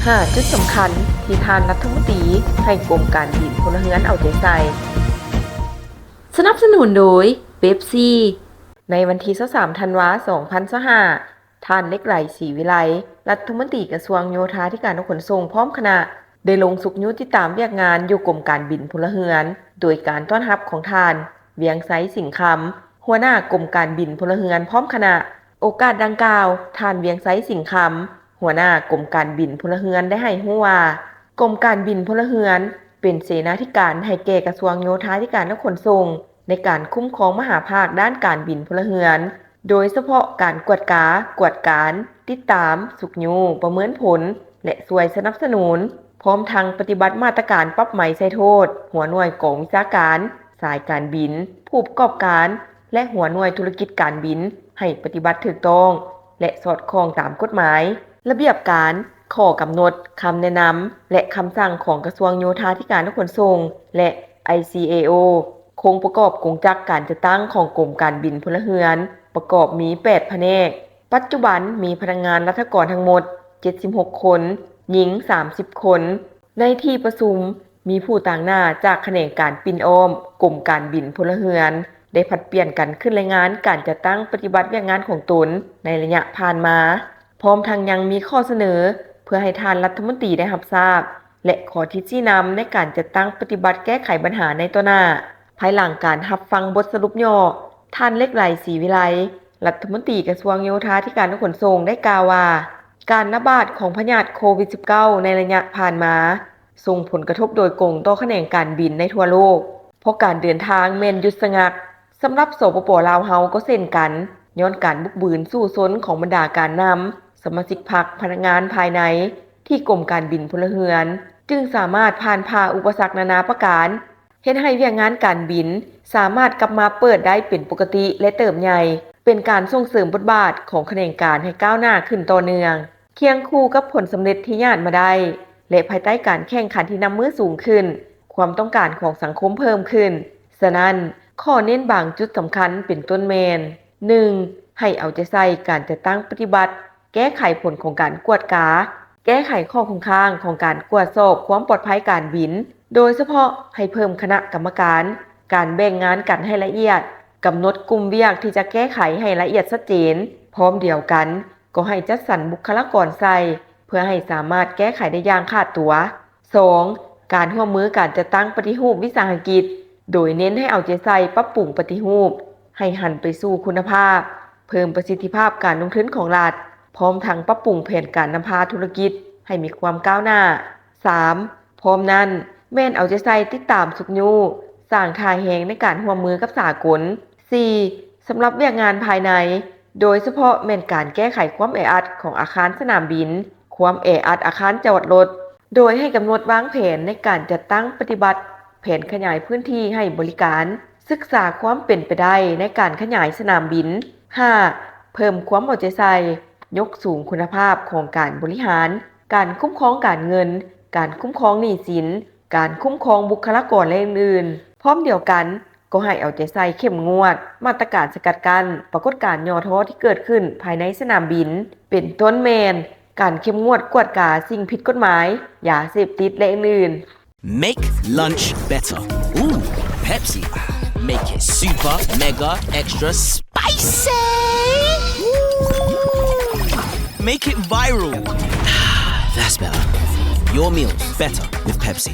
ຫ້າຈຸດສຳຄັນທີ່ທ່ານລັດຖະມົນຕີໃຫ້ກົມການບິນພົນລະເຮືອນເອົາໃຈໃສ່. ສະໜັບສະໜູນໂດຍ ເປັບຊີ. ໃນວັນທີຊາວສາມ ທັນວາ ສອງພັນຊາວຫ້າ, ທ່ານ ເລັກໄລ ສີວິໄລ ລັດຖະມົນຕີກະຊວງໂຍທາທິການ ແລະ ຂົນສົ່ງ ພ້ອມຄະນະ ໄດ້ລົງຊຸກຍູ້ຕິດຕາມວຽກງານຢູ່ກົມການບິນພົນລະເຮືອນ ໂດຍການຕ້ອນຮັບຂອງທ່ານ ວຽງໄຊ ສິງຄຳ ຫົວໜ້າກົມການບິນພົນລະເຮືອນ ພ້ອມຄະນະ. ໂອກາດດັ່ງກ່າວ, ທ່ານ ວຽງໄຊ ສິງຄຳ ຫົວໜ້າກົມການບິນພົນລະເຮືອນ ໄດ້ໃຫ້ຮູ້ວ່າ ກົມການບິນພົນລະເຮືອນ ເປັນເສນາທິການໃຫ້ແກ່ກະຊວງໂຍທາທິການ ແລະ ຂົນສົ່ງ ໃນການຄຸ້ມຄອງມະຫາພາກດ້ານການບິນພົນລະເຮືອນ, ໂດຍສະເພາະການກວດກາ, ກວດການ, ຕິດຕາມ, ຊຸກຍູ້, ປະເມີນຜົນ ແລະ ຊ່ວຍສະໜັບສະໜູນ, ພ້ອມທັງປະຕິບັດມາດຕະການປັບໃໝໃສ່ໂທດ ຫົວໜ່ວຍກອງວິຊາການ, ສາຍການບິນ, ຜູ້ປະກອບການ ແລະ ຫົວໜ່ວຍທຸລະກິດການບິນ ໃຫ້ປະຕິບັດຖືກຕ້ອງ ແລະ ສອດຄ່ອງຕາມກົດໝາຍ, ລະບຽບການ, ຂໍ້ກຳນົດ, ຄຳແນະນຳ ແລະ ຄຳສັ່ງຂອງກະຊວງໂຍທາທິການ ແລະ ຂົນສົ່ງ ແລະ ໄອຊີເອໂອ, ໂຄງປະກອບກົງຈັກການຈັດຕັ້ງຂອງກົມການບິນພົນລະເຮືອນ ປະກອບມີແປດພະແນກ. ປັດຈຸບັນມີພະນັກງານລັດຖະກອນທັງໝົດເຈັດສິບຫົກຄົນ, ຍິງສາມສິບຄົນ. ໃນທີ່ປະຊຸມ ມີຜູ້ຕາງໜ້າຈາກຂະແໜງການປິ່ນອ້ອມກົມການບິນພົນລະເຮືອນ ໄດ້ຜັດປ່ຽນກັນຂຶ້ນລາຍງານການຈັດຕັ້ງປະຕິບັດວຽກງານຂອງຕົນໃນໄລຍະຜ່ານມາ, ພ້ອມທັງຍັງມີຂໍ້ສະເໜີເພື່ອໃຫ້ທ່ານລັດຖະມົນຕີໄດ້ຮັບຊາບ ແລະ ຂໍ້ທິດຊີ້ນຳໃນການຈັດຕັ້ງປະຕິບັດແກ້ໄຂບັນຫາໃນຕໍ່ໜ້າ. ພາຍຫຼັງການຮັບຟັງບົດສະຫຼຸບຫຍໍ້, ທ່ານ ເລັກໄລ ສີວິໄລ ລັດຖະມົນຕີກະຊວງໂຍທາທິການ ແລະ ຂົນສົ່ງ ໄດ້ກ່າວວ່າ ການລະບາດຂອງພະຍາດໂຄວິດສິບເກົ້າ ໃນໄລຍະຜ່ານມາ ສົ່ງຜົນກະທົບໂດຍກົງຕໍ່ຂະແໜງການບິນໃນທົ່ວໂລກ, ເພາະການເດີນທາງແມ່ນຢຸດສະງັກ. ສຳລັບ ສປປ ລາວເຮົາກໍເຊັ່ນກັນ, ຍ້ອນການບຸກບືນສູ້ຊົນຂອງບັນດາການນຳ, ສະມາຊິກພັກ, ພະນັກງານພາຍໃນ ທີ່ກົມການບິນພົນລະເຮືອນ ຈຶ່ງສາມາດຜ່ານຜ່າອຸປະສັກນານາປະການ, ເຮັດໃຫ້ວຽກງານການບິນສາມາດກັບມາເປີດໄດ້ເປັນປົກກະຕິ ແລະ ເຕີບໃຫຍ່, ເປັນການສົ່ງເສີມບົດບາດຂອງຂະແໜງການໃຫ້ກ້າວໜ້າຂຶ້ນຕໍ່ເນື່ອງ, ຄຽງຄູ່ກັບຜົນສຳເລັດທີ່ຍາດມາໄດ້ ແລະ ພາຍໃຕ້ການແຂ່ງຂັນທີ່ນັບມື້ສູງຂຶ້ນ, ຄວາມຕ້ອງການຂອງສັງຄົມເພີ່ມຂຶ້ນ. ສະນັ້ນ, ຂໍເນັ້ນບາງຈຸດສຳຄັນເປັນຕົ້ນແມ່ນ, ໜຶ່ງ ໃຫ້ເອົາໃຈໃສ່ການຈັດຕັ້ງປະຕິບັດ ແກ້ໄຂຜົນຂອງການກວດກາ, ແກ້ໄຂຂໍ້ຄົງຄ້າງຂອງການກວດສອບຄວາມປອດໄພການບິນ, ໂດຍສະເພາະໃຫ້ເພີ່ມຄະນະກຳມະການ, ການແບ່ງງານກັນໃຫ້ລະອຽດ, ກຳນົດກຸ່ມວຽກທີ່ຈະແກ້ໄຂໃຫ້ລະອຽດຊັດເຈນ. ພ້ອມດຽວກັນ, ກໍໃຫ້ຈັດສັນບຸກຄະລາກອນໃສ່ ເພື່ອໃຫ້ສາມາດແກ້ໄຂໄດ້ຢ່າງຂາດຕົວ. ສອງ ການຮ່ວມມືການຈັດຕັ້ງປະຕິຮູບວິສາຫະກິດ, ໂດຍເນັ້ນໃຫ້ເອົາໃຈໃສ່ປັບປຸງປະຕິຮູບໃຫ້ຫັນໄປສູ່ຄຸນນະພາບ, ເພີ່ມປະສິດທິພາບການລົງທຶນຂອງລັດ, ພ້ອມທັງປັບປຸງແຜນການນຳພາທຸລະກິດໃຫ້ມີຄວາມກ້າວໜ້າ. ສາມ ພ້ອມນັ້ນ ແມ່ນເອົາໃຈໃສ່ຕິດຕາມຊຸກຍູ້, ສ້າງທ່າແຮງໃນການຮ່ວມມືກັບສາກົນ. ສີ່ ສຳລັບວຽກງານພາຍໃນ, ໂດຍສະເພາະແມ່ນການແກ້ໄຂຄວາມແອອັດຂອງອາຄານສະໜາມບິນ, ຄວາມແອອັດອາຄານຈອດລົດ, ໂດຍໃຫ້ກຳນົດວາງແຜນໃນການຈັດຕັ້ງປະຕິບັດແຜນຂະຫຍາຍພື້ນທີ່ໃຫ້ບໍລິການ, ສຶກສາຄວາມເປັນໄປໄດ້ໃນການຂະຫຍາຍສະໜາມບິນ. ຫ້າ ເພີ່ມຄວາມເອົາໃຈໃສ່, ຍົກສູງຄຸນນະພາບຂອງການບໍລິຫານ, ການຄຸ້ມຄອງການເງິນ, ການຄຸ້ມຄອງໜີ້ສິນ, ການຄຸ້ມຄອງບຸກຄະລາກອນ ແລະ ອື່ນໆ. ພ້ອມດຽວກັນ, ກໍໃຫ້ເອົາໃຈໃສ່ເຂັ້ມງວດມາດຕະການສະກັດກັ້ນປາກົດການຫຍໍ້ທໍ້ທີ່ເກີດຂຶ້ນພາຍໃນສະໜາມບິນ, ເປັນຕົ້ນແມ່ນການເຂັ້ມງວດກວດກາສິ່ງຜິດກົດໝາຍ, ຢາເສບຕິດ ແລະ ອື່ນໆ. Make lunch better. Ooh, Pepsi. Make it super, mega, extra spicy. Ooh. Make it viral. That's better. Your meals better with Pepsi.